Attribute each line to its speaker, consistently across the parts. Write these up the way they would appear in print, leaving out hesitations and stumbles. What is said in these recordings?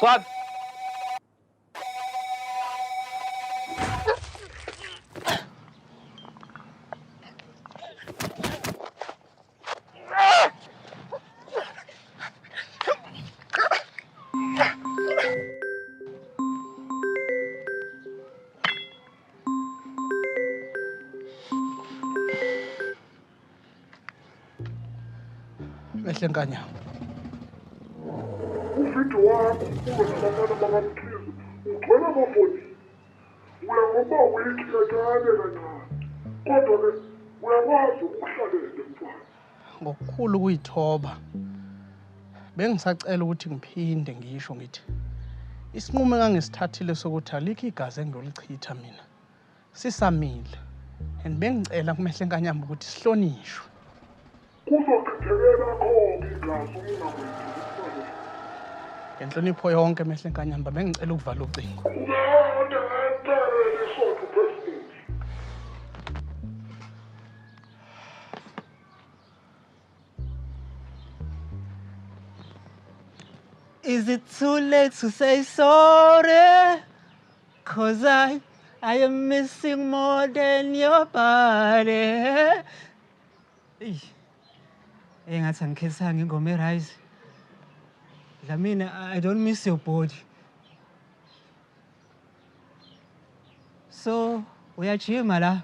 Speaker 1: Gcwabe.
Speaker 2: Mehle Nkanyamba.
Speaker 3: Uvidiyo wakho ulwa nabafana bakaMkhize ugcwele amafonini. Uya ngokuba weak kancane kancane. Kodwa-ke uyakwazi ukuhlalele mfana.
Speaker 2: Ngokukhulu ukuyithoba bengisacela ukuthi ngiphinde ngisho ngithi isinqumo engangisithathile sokuthi alikho igazi engiyolichitha mina sisamile and bengicela kuMehle Nkanyamba ukuthi sihlonishwe.
Speaker 3: Kuzochithekela khona igazi uma ungakwenzi ukufanele.
Speaker 2: Ngenhlonipho yonke Mehle Nkanyamba bengicela ukuvala ucingo.
Speaker 3: Kade ngempela isonto uphefumule.
Speaker 4: Is it too late to say sorry? Cause I am missing more than your body. Eyi. Engathi angikhethanga ingoma e-right. Dlamini, I don't miss your body. So, uyajima la?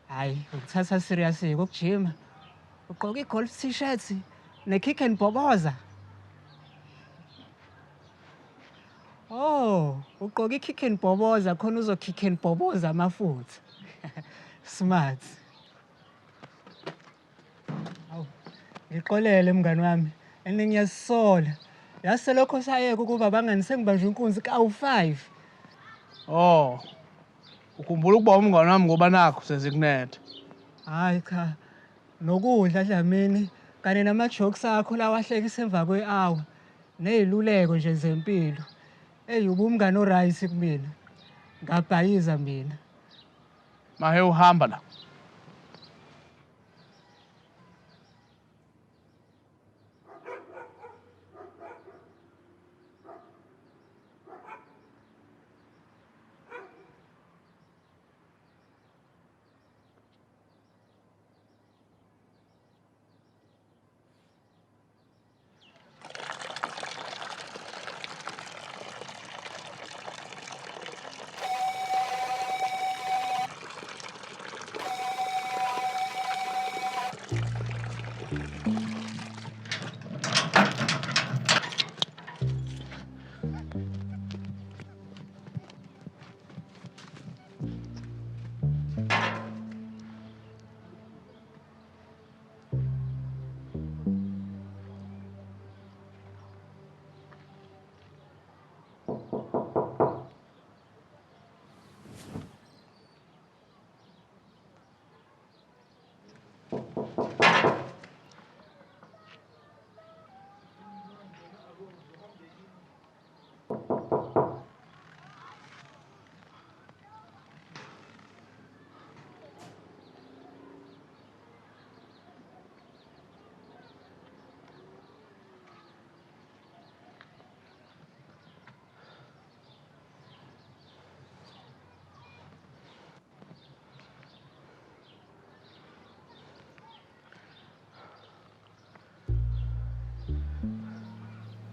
Speaker 4: Hayi, ukuthatha serious ukujima. Ugqoka i-golf t-shirt ne-kick and bhoboza. Oh, ugqoka i-kick and bhoboza khona uzo-kick and bhoboza amafutha. Smart. Awu, ngixolele mngani wami, and ngiyazisola. Yazi selokho sayeka ukuba abangani sengibanjwe inkunzi kawu-5.
Speaker 2: Oh. Ukhumbula ukuba umngane wami ngoba nakho sezikunetha.
Speaker 4: Hayi cha, nokudla Dlamini kanye nama-jokes akho lawa ahlekisa emva kwe-hour ney'luleko nje zempilo. Eyi ubumngani o-right kumina. Ngabhayiza mina.
Speaker 2: Mahe uhamba la.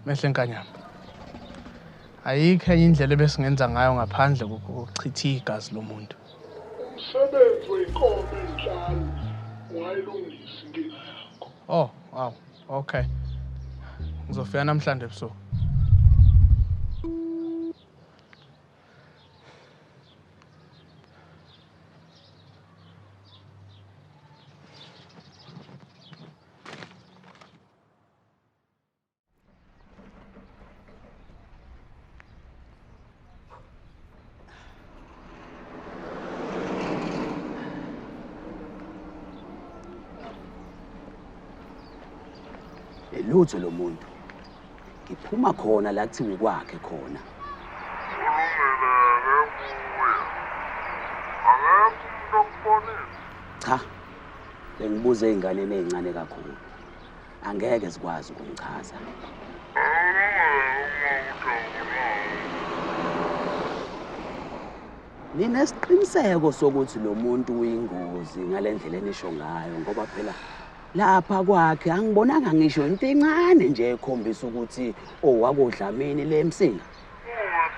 Speaker 2: Mehle Nkanyamba. Ayikho enye indlela ebesingenza ngayo ngaphandle kokuchitha igazi lomuntu.
Speaker 3: Umsebenzi wey'nkomo ey'nhlanu ungayilungisa inkinga yakho.
Speaker 2: Oh, wow. Okay. Ngizofika namhlanje ebusuku.
Speaker 5: Lutho lo muntu. Ngiphuma khona la kuthiwa ukwakhe khona.
Speaker 3: Kulungile-ke kuye. Akekho umuntu okubonile.
Speaker 5: Cha. Bengibuze ey'nganeni ey'ncane kakhulu. Angeke zikwazi ukungichaza.
Speaker 3: Kulungile.
Speaker 5: Ninesiqiniseko sokuthi lo muntu uyingozi ngale ndlela enisho ngayo, ngoba phela lapha kwakhe angibonanga ngisho into encane nje ekhombisa ukuthi owakoDlamini le Msinga.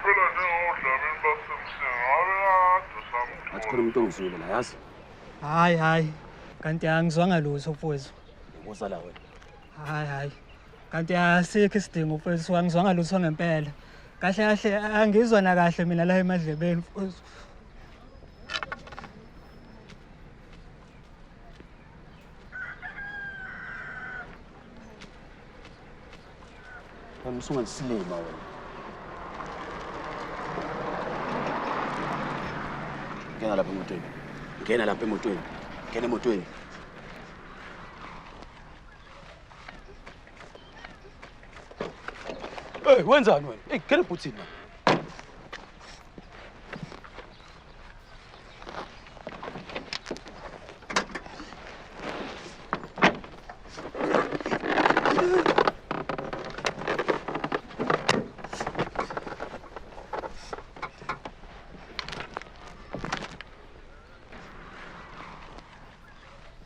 Speaker 3: Phela njengoDlamini baseMsinga ngabe kade samthola.
Speaker 5: Athi khona umuntu ongizwile la, yazi?
Speaker 4: Hayi hayi, kanti angizwanga lutho mfowethu.
Speaker 5: Ubuza la wena.
Speaker 4: Hayi hayi, kanti asikho isidingo mfowethu, angizwanga lutho ngempela. Kahle kahle angizwa nakahle mina la emadlebeni mfowethu.
Speaker 5: Wena usungasilima wena. Ngena lapha emotweni. Ngena lapha emotweni. Ngena emotweni. Hey, wenzani wena? Hey, ngena ebhuthini man.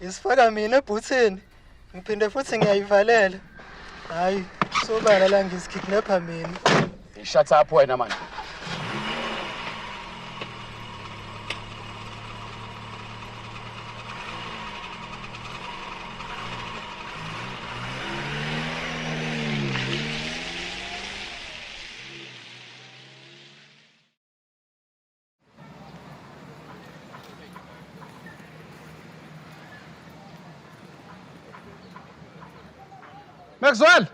Speaker 4: Isifaka mina ebhuthini, ngiphinde futhi ngiyayivalela. Hayi, sobala la ngizikidnapha mina.
Speaker 5: Shut up wena man.
Speaker 2: Maxwell!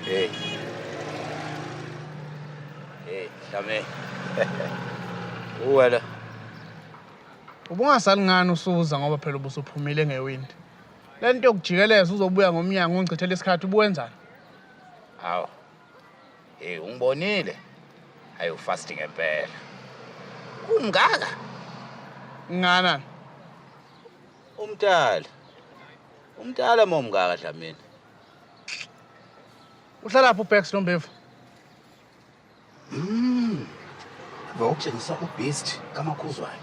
Speaker 5: Hey. Hey, Dlamini. Uwena.
Speaker 2: Ubungasali ngani usuza ngoba phela ubusuphumile ngewindi. Le nto yokujikeleza uzobuya ngomnyango ungichithele isikhathi ubuwenzani?
Speaker 5: Hawu. Hey, ungibonile. Hayi ufast ngempela. Ungaka?
Speaker 2: Ngana.
Speaker 5: Umntala. Umntala momngaka Dlamini.
Speaker 2: Uhlala lapho uBex Nombevu.
Speaker 5: Bawukutshengisa uBeast kaMakhuzwayo.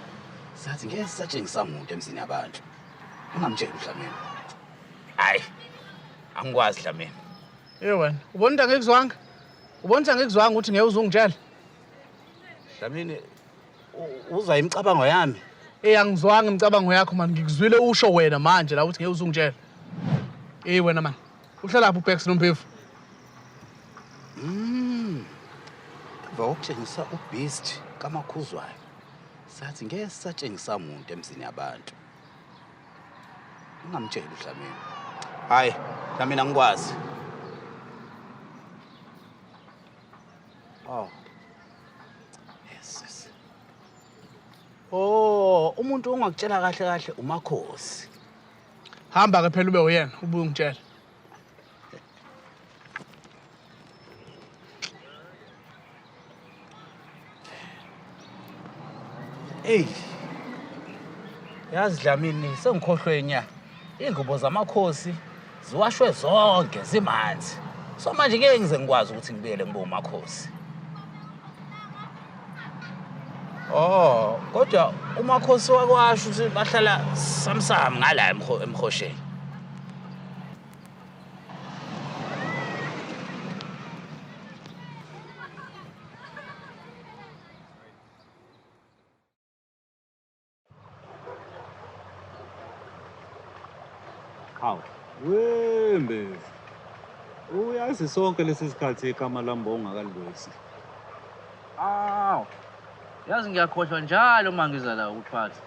Speaker 5: Sathi ngeke sisatshengisa umuntu emzini yabantu. Ungamtsheli uDlamini. Hayi. Angikwazi Dlamini.
Speaker 2: Hey wena, ubona into angikuzwanga? Ubona into angikuzwanga ukuthi ngeke uzungitshela?
Speaker 5: Dlamini, uzwa imicabango yami.
Speaker 2: Eh, angizwanga imicabango yakho man, ngikuzwile usho wena manje la ukuthi ngeke uzungitshela. Eh wena man, uhlala lapho uBex Nombevu.
Speaker 5: Bawukutshengisa uBeast kaMakhuzwayo. Sathi ngeke sisatshengisa umuntu emzini yabantu. Ungamtsheli uDlamini. Hayi, Dlamini angikwazi. Oh. Yes, yes. Oh, umuntu ongakutshela kahle kahle uMakhosi.
Speaker 2: Hamba ke phela ube uyena, ubuye ungitshela.
Speaker 5: Hey. Yazi Dlamini, sengikhohlwe nya. Ingubo zamakhosi ziwashwe zonke zimanzi. So manje ngeke ngize ngikwazi ukuthi ngibuyele ngibe uMakhosi. Oh, kodwa uMakhosi wakwasho ukuthi bahlala samsam ngala emkhosheni.
Speaker 1: Hawu, wembevu. Uyazi sonke lesi sikhathi igama lami bowungakalibuyisi.
Speaker 6: Awu. Yazi ngiyakhohlwa njalo uma ngiza la ukuphatha.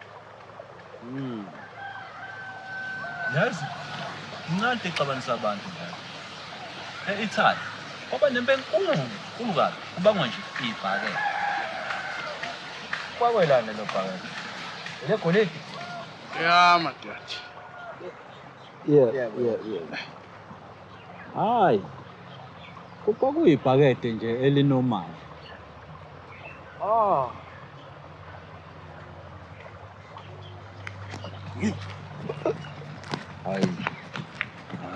Speaker 7: Yazi, incane into exabanisa abantu njalo. E-Italy, kwaba nempi enkulu, nkulu kabi, kubangwa nje ibhakede.
Speaker 6: Kwakwelani lelo bhakede? Legolide.
Speaker 2: Ya madoda.
Speaker 1: Yeah. Hayi. Kwakuyibhakede nje elinormal.
Speaker 6: Oh.
Speaker 5: Hayi.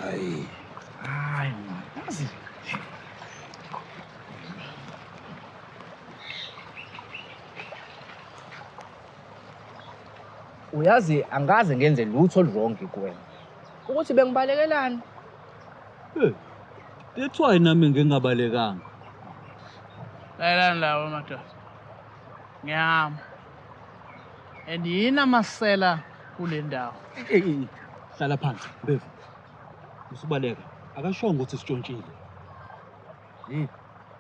Speaker 5: Hayi.
Speaker 6: Hayi man. Yazi. Uyazi angaze ngenze lutho oluwrong kuwena. Ukuthi bengibalekelani?
Speaker 1: Hey. That's why nami ngingabalekanga.
Speaker 2: Lalelani lawo madoda. Ngiyama. And yini amasela kule ndawo?
Speaker 1: Hey, hlala phansi, Mbevu. Usubaleka. Akashongo ukuthi sitshontshile.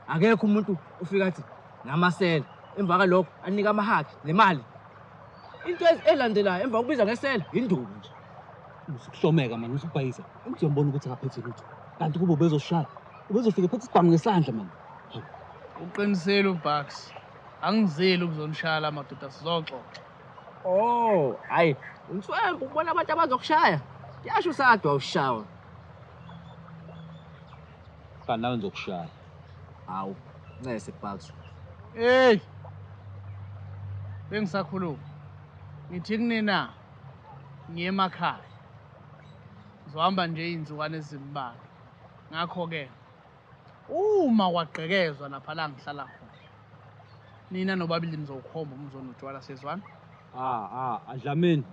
Speaker 6: Akekho umuntu ufika athi namasela. Emva kalokho anika amahaki nemali. Into elandelayo emva kokubiza ngesela induku nje.
Speaker 1: Usukuhlomeka manje usubhayisa. Uzombona ukuthi akaphethe lutho. Kanti kube ubezoshaya. Ubezofika ephethe isibhamu ngesandla manje.
Speaker 2: Uqinisele uBucks. Angizeli ukuzonishaya la madoda, sizoxoxa.
Speaker 6: Oh, hayi, unswembu ubona abantu abazokushaya. Kuyasho usadwa ushawa.
Speaker 1: Kanti nawe ngizokushaya.
Speaker 6: Hawu, ncese Bucks.
Speaker 2: Hey. Bengisakhuluma. Ngithi kunina ngiye emakhaya. Ngizohamba nje izinsukwana ezimbalwa. Ngakho-ke uma kwagqekezwa lapha la ngihlala khona, nina nobabili nizowukhomba umzi onotshwala, sezwana?
Speaker 1: Dlamini,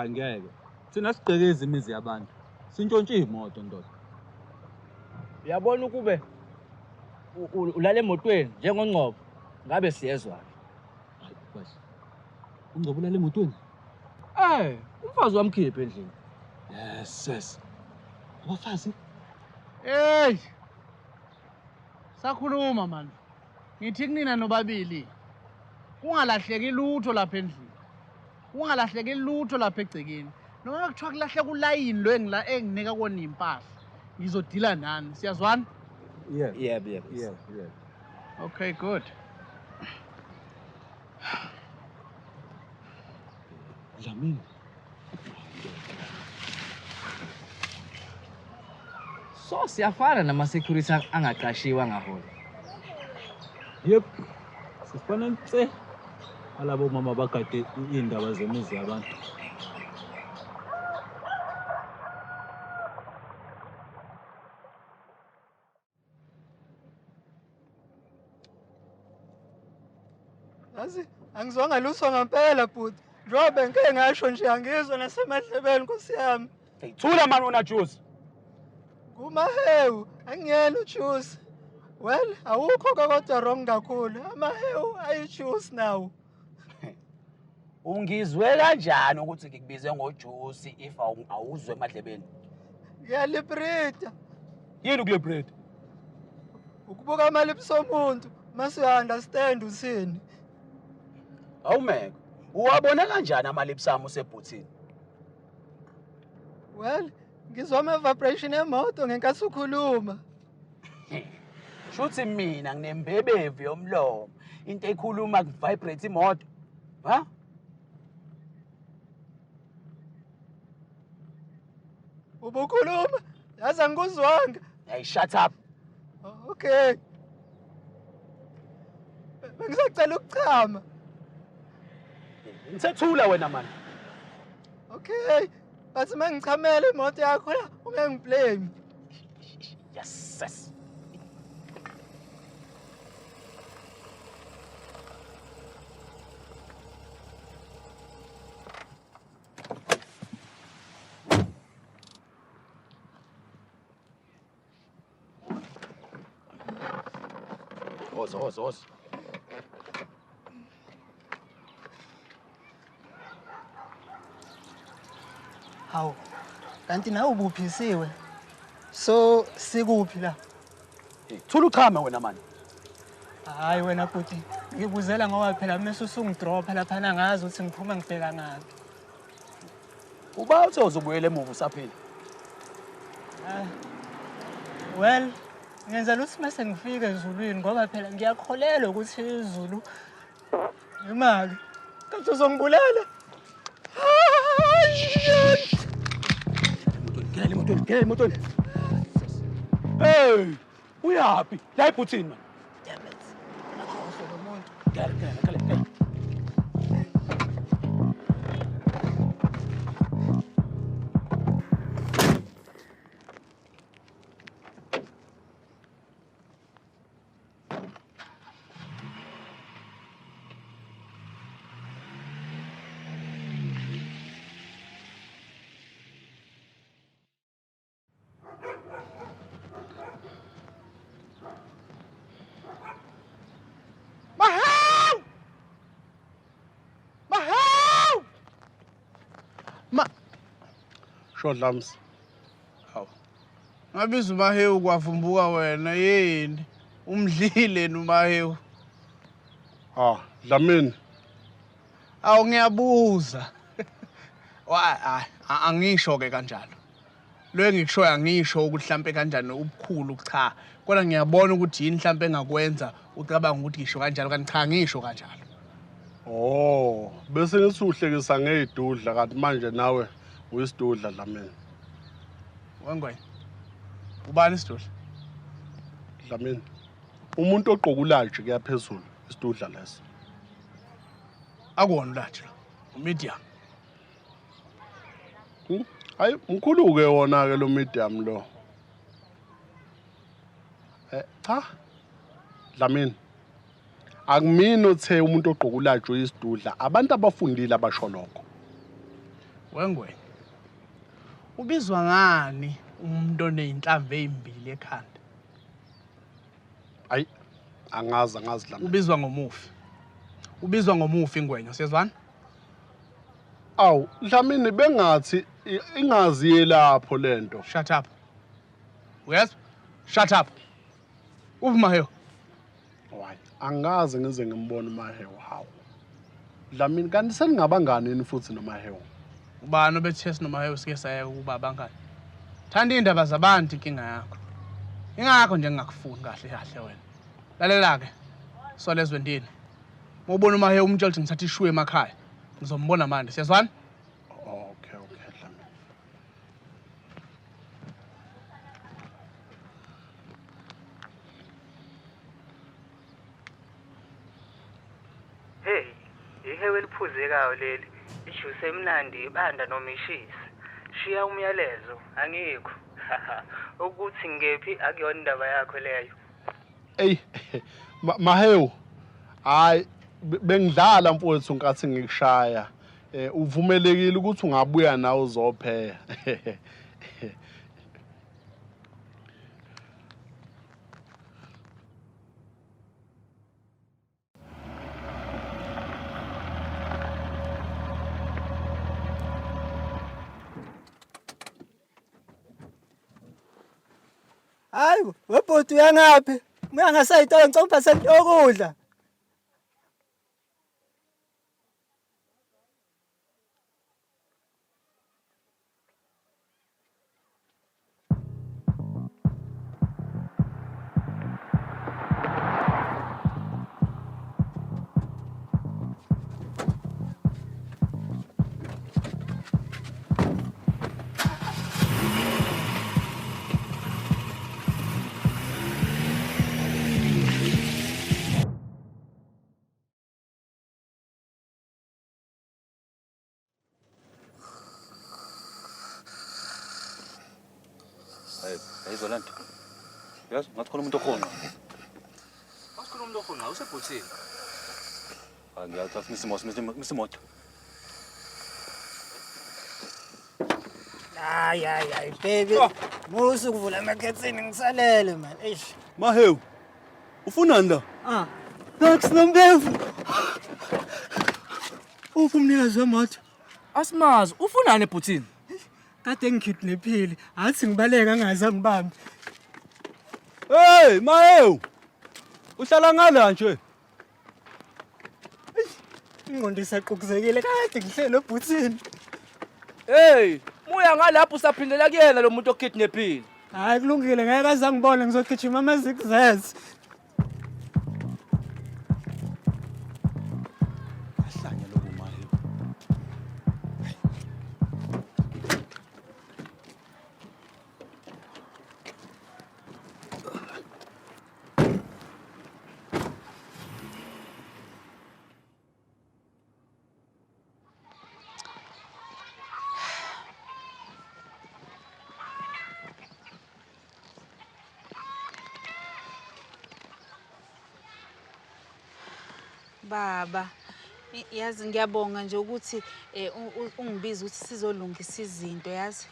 Speaker 1: ngeke. Thina sigqekeza imizi yabantu. Sintshontshe iy'moto ndoda.
Speaker 6: Uyabona ukube ulala emotweni njengoNgcobo, ngabe siyezwana.
Speaker 1: Hayi, basi. UNgcobo ulala emotweni?
Speaker 6: Umfazi wamkhipha endlini.
Speaker 1: Yes, yes. Abafazi?
Speaker 2: Hey! Sakhuluma manje. Ngithi kunina nobabili kungalahleki lutho lapha endlini. Kungalahleki lutho lapha egcekeni. Noma kuthiwa kulahleka ulayini lo enginika kona impahla. Ngizodila nani. Siyazwana?
Speaker 1: Yeah.
Speaker 5: Yebo, yebo.
Speaker 1: Yeah.
Speaker 2: Okay, good.
Speaker 1: Dlamini.
Speaker 6: So siyafana nama-security angaqashiwe angaholi.
Speaker 1: Yep. Sifana nse alabo mama bagade iy'ndaba zemizi yabantu.
Speaker 4: Yazi angizwanga lutho ngempela bhuti. Njengoba bengike ngasho nje angizwa nasemadlebeni Nkosi yami.
Speaker 5: Hey, thula mani wena Juice.
Speaker 4: Kumahewu angiyena ujuice. Well, awukho kodwa wrong kakhulu. Amahewu ayi-juice nawo.
Speaker 5: Ungizwe kanjani ukuthi ngikubize ngojuice if awuzwe emadlebeni?
Speaker 4: Ngiyalibrida.
Speaker 5: Yini ukulibrida?
Speaker 4: Ukubuka ama-lips omuntu mase uya-understand uthini.
Speaker 5: Awumeko. Uwabona kanjani ama-lips ami usebhuthini?
Speaker 4: Well, ngizwa ama-vibration emoto ngenkathi ukhuluma.
Speaker 5: Shuthi mina nginembebevu yomlomo. Into ekhuluma kuvibrate imoto. Ha?
Speaker 4: Ubukhuluma? Yazi angikuzwanga.
Speaker 5: Hey, shut up.
Speaker 4: Okay. Bengisacela ukuchama.
Speaker 5: Ngithethula wena man.
Speaker 4: Okay. But mangichamela imoto yakho la ungengiblame.
Speaker 5: Yes, yes. Oz, oz, oz.
Speaker 4: Hawu, kanti nawe ubuphisiwe. So sikuphi la?
Speaker 5: Thula uchame wena mani.
Speaker 4: Hayi wena bhuti, ngibuzela ngoba phela mase usungidropha lapha ngazi ukuthi ngiphuma ngibheka ngaphi.
Speaker 5: Uba uthe uzobuyela emuva usaphila.
Speaker 4: Well, ngenzela ukuthi mase ngifike ezulwini ngoba phela ngiyakholelwa ukuthi izulu imali. Kanti uzongibulala?
Speaker 1: Ngena emotweni, ngena emotweni. Hey, uyaphi? La ebhuthini man.
Speaker 4: Damn it. Akhohlwe lo muntu.
Speaker 1: Ngena, ngena, ngena, ngena.
Speaker 2: Mahewu! Mahewu! Ma
Speaker 8: Sho Dlams.
Speaker 2: Hawu. Ngabiza uMahewu kwavumbuka wena yini? Umdlile noMahewu.
Speaker 8: Ah, Dlamini.
Speaker 2: Awu ngiyabuza. Wa angisho ke kanjalo. Lo engikushoyo angisho ukuthi mhlambe kanjani ubukhulu cha. Kodwa ngiyabona ukuthi yini mhlambe engakwenza ucabanga ukuthi ngisho kanjalo kanti cha ngisho kanjalo.
Speaker 8: Oh, bese ngithi uhlekisa ngeyidudla kanti manje nawe uyisidudla Dlamini.
Speaker 2: Wengwenya. Ubani isidudla?
Speaker 8: Dlamini. Umuntu ogqoka ulaji kuyaphezulu isidudla leso.
Speaker 2: Akuwona ulaji lo. Umedium.
Speaker 8: Hayi, mkhulu ke wona ke lo medium lo. Cha. Dlamini. Akumini othe umuntu ogqoka ulaji uyisidudla, abantu abafundile abasho lokho.
Speaker 2: Wengwenya. Ubizwa ngani umuntu oneyinhlamvu ezimbili ekhanda?
Speaker 8: Hayi, angazi angazi Dlamini.
Speaker 2: Ubizwa ngomufi. Ubizwa ngomufi Ngwenya, siyezwana?
Speaker 8: Awu, Dlamini bengathi ingazi yelapho lento.
Speaker 2: Shut up. Uyezwa? Shut up. Uphi Mahewu?
Speaker 8: Hayi, angazi ngize ngimbone uMahewu hawu. Dlamini kanti seningabangani yini futhi noMahewu?
Speaker 2: Ubani obethe sinoMahewu sike sayeka ukuba abangani? Thanda iy'ndaba zabantu inkinga yakho. Ingakho nje ngingakufuni kahle kahle wena. Lalela ke. Solezwe ndini. Uma ubona uMahewu umtshela ukuthi ngithatha ishuwe emakhaya. Ngizombona manje, siyazwana?
Speaker 8: Okay, okay, Dlamini.
Speaker 4: Hey, ihewe eliphuzekayo leli. Ijuice emnandi ibanda noma ishisa. Shiya umyalezo, angikho. Ukuthi ngephi akuyona indaba yakho leyo.
Speaker 8: Ey, Mahewu. Hayi, bengidlala mfowethu nkathi ngikushaya. Uvumelekile ukuthi ungabuya nawe uzopheya.
Speaker 4: Hayi, webhuti uyangaphi? Uya ngasayitolo ngicela ungiphathele okudla.
Speaker 7: Ayizwa le nto. Yazi ngathi khona umuntu ohonqa. Ngathi khona umuntu ohonqa usebhuthini. Hayi ngiyathatha isimo simisa imoto.
Speaker 4: Hayi hayi hayi baby. Musu kuvula amakhethini ngisalele man. Eish.
Speaker 1: Mahewu. Ufunani la?
Speaker 4: Ah. Max Nombevu. Uphi umnikazi wemoto?
Speaker 6: Asimazi, ufunani ebhuthini?
Speaker 4: Kade ngikidnaphile. Athi ngibaleka ngaze angibambe.
Speaker 1: Hey, Mahewu. Uhlala ngala nje.
Speaker 4: Ingqondo isaqukuzekile kade ngihlele ebhuthini.
Speaker 6: Hey, muya ngalapho usaphindela kuyena lo muntu okidnaphile.
Speaker 4: Hayi kulungile ngeke aze angibone ngizogijima ama zigzags.
Speaker 1: Ahlanya lokhu Mahewu.
Speaker 9: Baba, yazi ngiyabonga nje ukuthi ungibize ukuthi sizolungisa izinto, yazi.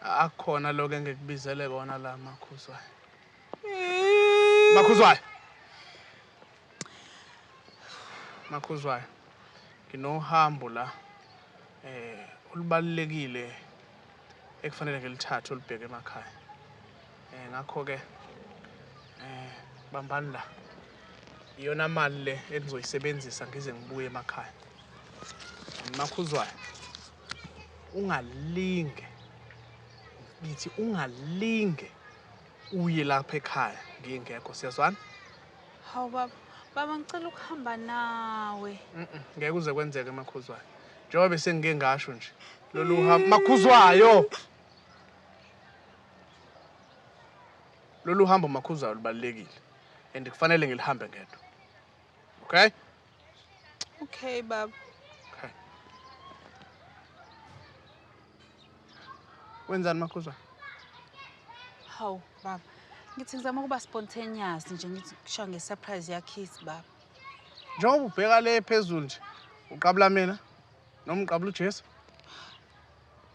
Speaker 2: Akukhona lokho engikubizele kona la Makhuzwayo. Makhuzwayo. Makhuzwayo. Nginohambo la olubalulekile ekufanele ngilithathe olubheke emakhaya. Ngakho ke bambani la. Iyona mali le engizoyisebenzisa ngize ngibuye emakhaya. Makhuzwayo. Ungalinge. Ngithi ungalinge uye lapha ekhaya ngingekho, siyazwana?
Speaker 9: Hawu baba, baba ngicela ukuhamba nawe.
Speaker 2: Ngeke uze kwenzeke Makhuzwayo. Njengoba bese ngike ngasho nje. Lolu hambo Makhuzwayo. Lolu hambo Makhuzwayo lubalulekile. And kufanele ngilihambe ngedwa. Okay?
Speaker 9: Okay baba.
Speaker 2: Okay. Wenzani Makhuzwayo?
Speaker 9: Hawu baba, ngithi ngizama ukuba spontaneous nje ngithi kusho nge-surprise yakhisi baba.
Speaker 2: Njengoba ubheka le phezulu nje, uqabula mina noma uqabula uJesu?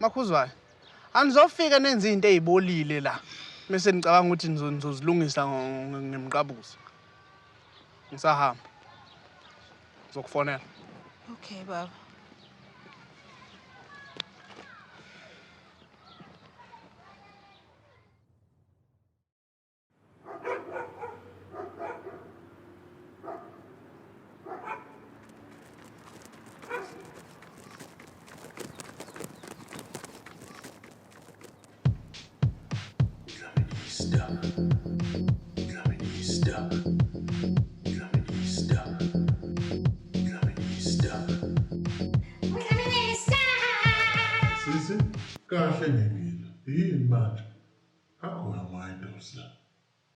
Speaker 2: Makhuzwayo, anizofika nenze izinto ezibolile la. Mase nicabanga ukuthi nizozilungisa ngemqabuzo. Ngisahamba. Ngizokufonela.
Speaker 9: Okay baba.
Speaker 3: Sisi, kahle ngengila. Yini manje?